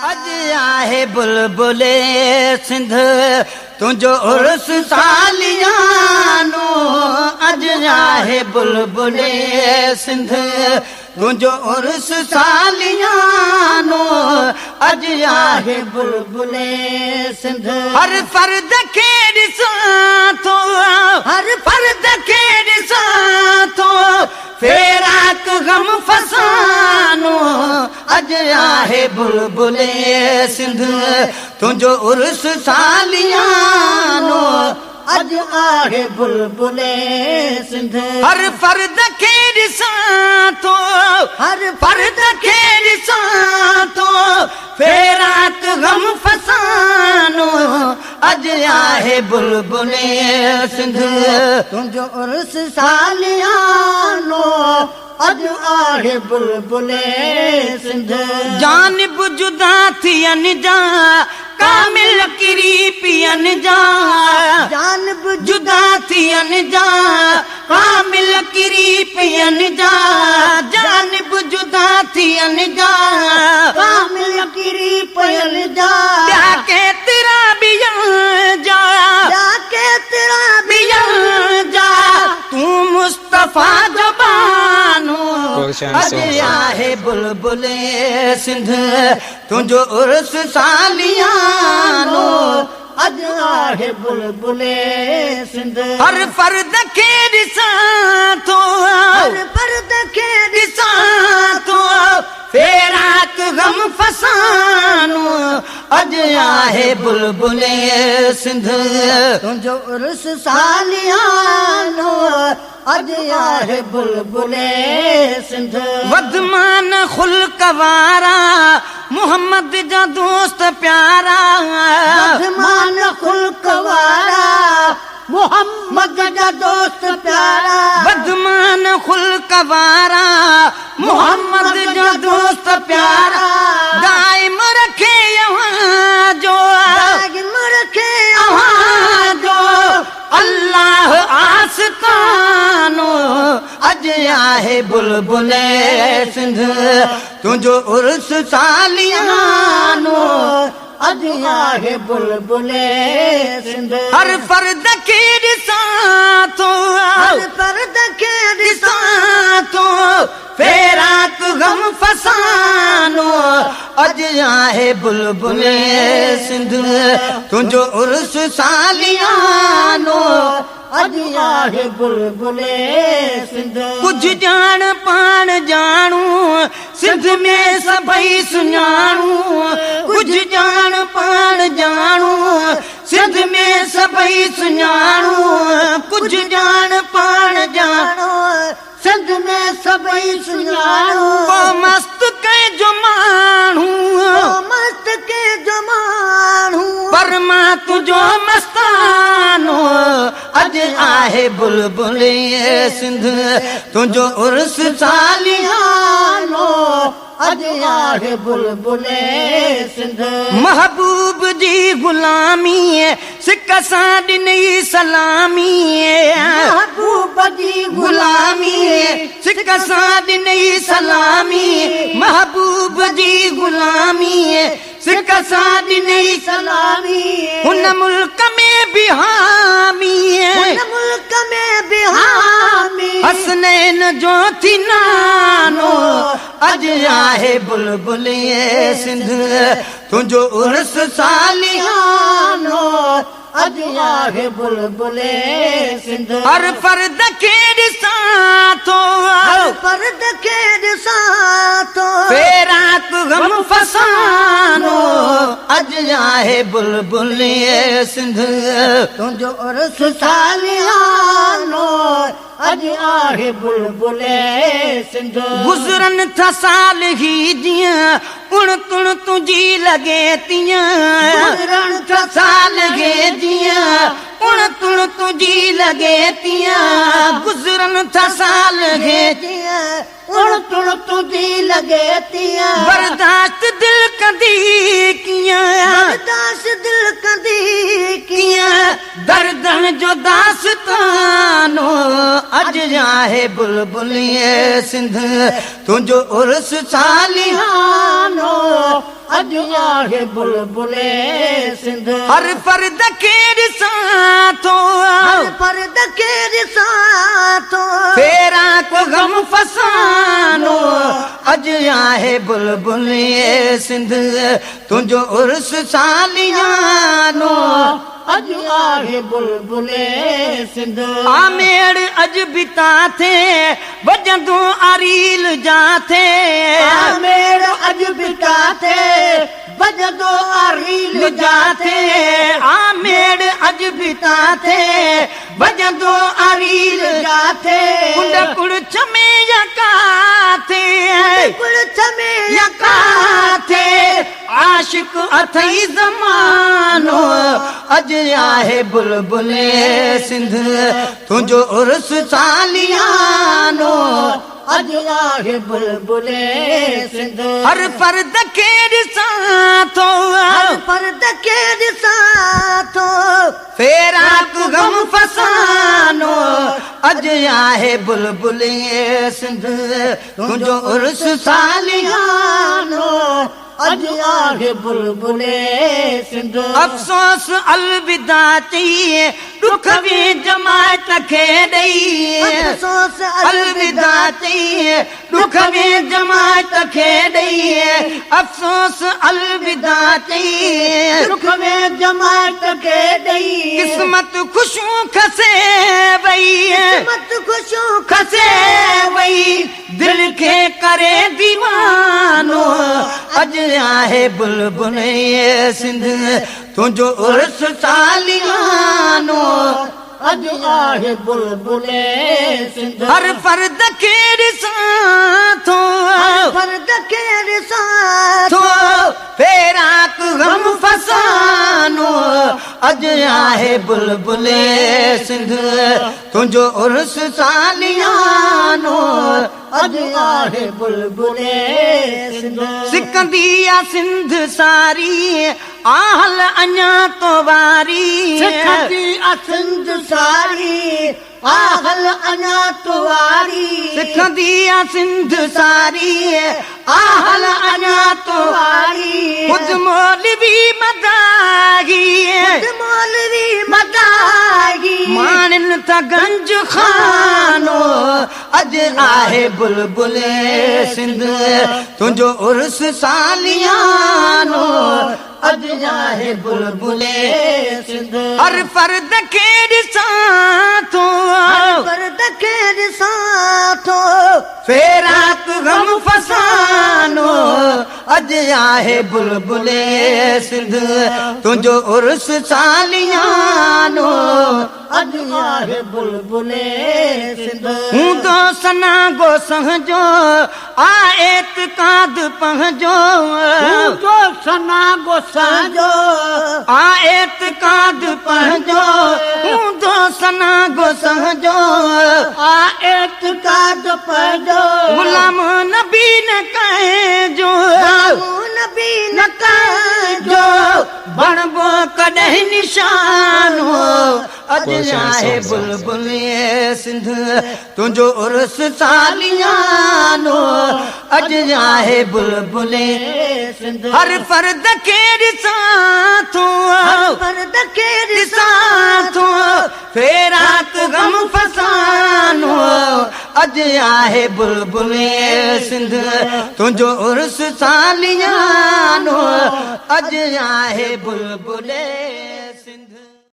اڄ آهي بلبلي سنڌ تنهنجو عرس ساليانو، اڄ آهي بلبلي سنڌ تنهنجو عرس ساليانو، اڄ آهي بلبلي سنڌ. هر فرد کي ڏسان ٿو، هر فرد کي ڏسان ٿو، فراق غم فسانو، اڄ آهي بلبلي سنڌ تنهنجو عرس ساليانو، اڄ آهي بلبلي سنڌ. هر فرد کي ڏسان ٿو، هر فرد کي ڏسان ٿو، فراق غم فسانو، اڄ آهي بلبلي سنڌ تنهنجو عرس ساليانو، اڄ آهي بلبلي سنڌ. جانب جدا ٿين جا ڪامل ڪري پين جا، جانب جدا ٿين جا ڪامل ڪري پين جا، جانب جدا ٿين جا ڪامل ڪري پين جا، ٻيا ڪيترا ٻين جا، ٻيا ڪيترا ٻين جا، تون مصطفيٰ جو بانو، اڄ آهي بلبلي سنڌ تنهنجو عرس ساليانو، اڄ آهي بلبلي سنڌ. هر فرد کي ڏسان ٿو، هر فرد کي ڏسان ٿو، فراق غم فسانو، اڄ آهي بلبلي سنڌ تنهنجو عرس ساليانو، اڄ آهي بلبلي سنڌ. وڌمان خلق وارا محمد جا دوست پيارا، وڌمان خلق وارا محمد جا دوست پيارا، وڌمان خلق وارا محمد جا دوست پيارا، دائم رکي اوهان جو، دائم رکي اوهان جو الله آستانو، اڄ آهي بلبلي سنڌ تنهنجو عرس ساليانو، اڄ آهي بلبلي سنڌ. هر فرد کي ڏسان ٿو، هر فرد کي ڏسان ٿو، فراق غم فسانو، اڄ آهي بلبلي سنڌ تنهنجو عرس ساليانو، اڄ آهي بلبلي سنڌ. ڪجهه ڄاڻ پاڻ ڄاڻو سنڌ ۾ سڀئي سڃاڻو، ڪجهه ڄاڻ پاڻ ڄاڻو سنڌ ۾ سڀئي سڃاڻو، ڪجهه ڄاڻ پاڻ ڄاڻو سنڌ ۾ سڀئي سڃاڻو. ڪو مست ڪنهن جو ماڻهو، ڪو مست ڪنهن جو ماڻهو، پر مان تنهنجو مستانو، اڄ آهي بلبلي سنڌ تنهنجو عرس ساليانو، اڄ آهي بلبلي سنڌ. محبوب جي غلامي سڪ سان ڏنئي سلامي، محبوب جي غلامي سڪ سان ڏنئي سلامي، محبوب جي غلامي سڪ سان ڏنئي سلامي، هن ملڪ ۾ به حامي، هن ملڪ ۾ به حامي، حسنين جو ٿي نانو، اڄ آهي بلبلي سنڌ تنهنجو عرس ساليانو، اڄ آهي بلبلي سنڌ. هر فرد کي ڏسان ٿو، هر فرد کي ڏسان ٿو، فراق غم فسانو، اڄ آهي بلبلي سنڌ تنهنجو عرس ساليانو، اڄ آهي بلبلي سنڌ. گذرن ٿا سال هي جيئن، اڻ تڻ تنهنجي لڳي تيئن. گذرن ٿا سال هي جيئن، اڻ تڻ تنهنجي لڳي تيئن. گذرن ٿا سال هي جيئن، اڻ تڻ تنهنجي لڳي تيئن. برداشت دل ڪندي ڪيئن، برداشت دل ڪندي ڪيئن. دردن جو داستانو، اڄ آهي بلبلي سنڌ تنهنجو عرس ساليانو، اڄ اڄ آهي بلبلي سنڌ. هر فرد کي ڏسان ٿو. هر فرد کي ڏسان ٿو. ڦيران ڪو غم فسانو. اڄ آهي بلبلي سنڌ تنهنجو عرس ساليانو. اڄ آهي بلبلي سنڌ. آ ميڙ اڄ به تاٿي وڄندو آريل جاٿي. آ ميڙ اڄ به تاٿي وڄندو آريل جاٿي. آ ميڙ اڄ به تاٿي وڄندو آريل جاٿي. ڪنڊ ڪڙڇ ۾ يا ڪاٿي. ڪڙڇ ۾ يا ڪاٿي. عاشق اٿئي زمانو. اڄ آهي بلبلي سنڌ تنهنجو عرس ساليانو. اڄ آهي بلبلي سنڌ. هر فرد کي ڏسان ٿو. هر فرد کي ڏسان ٿو. ڦيراڪ غم فسانو. اڄ آهي بلبلي سنڌ تنهنجو عرس ساليانو. اڄ آهي بلبلي سنڌ. افسوس الوداع چئي ڏک به جماعت کي ڏئي. افسوس الوداع چئي ڏک به جماعت کي ڏئي. افسوس الوداع چئي ڏک ۾ جماعت کي ڏئي. قسمت خوشيون کسي وئي. قسمت خوشيون کسي وئي. دل کي ڪري ديوانو. اڄ آهي بلبلي سنڌ تنهنجو عرس ساليانو. اڄ آهي بلبلي سنڌ. هر فرد کي ڏسان ٿو. هر فرد کي ڏسان ٿو. ڦيراڪ غم فسانو. اڄ آهي بلبلي سنڌ تنهنجو عرس ساليانو. اڄ آهي بلبلي سنڌ. سڪندي آ سنڌ ساري آهل اڃا تو واري. سکندي آ سنڌ ساري آهل اڃا تو واري. سکندي آ سنڌ ساري آهل اڃا تو واري. خود مولوي مداحي. خود مولوي مداحي. ماڻن ٿا گنج خانو. اڄ آهي بلبلي سنڌ تنهنجو عرس ساليانو. اڄ آهي بلبلي سنڌ. هر فرد کي ڏسان ٿو. هر فرد کي ڏسان ٿو. ڦيراڪ غم فسانو. اڄ آهي بلبلي سنڌ تنهنجو عرس ساليانو. اڄ آهي بلبلي سنڌ. هوندو سنا گو سهجو آ اعتقاد پنهنجو. هوندو سنا گو سهجو آ اعتقاد پنهنجو. هوندو سنا گو سهجو آ اعتقاد پنهنجو. غلام نبي نه ڪنهن جو. غلام نبي نه ڪنهن جو. بڻبو ڪڏهن نشانو. اڄ آهي بلبلي سنڌ تنهنجو عرس ساليانو. اڄ آهي بلبلي سنڌ. هر فرد کي ڏسان ٿو. هر فرد کي ڏسان ٿو. ڦيراڪ غم فسانو. اڄ آهي بلبلي سنڌ تنهنجو عرس ساليانو. اڄ آهي بلبلي.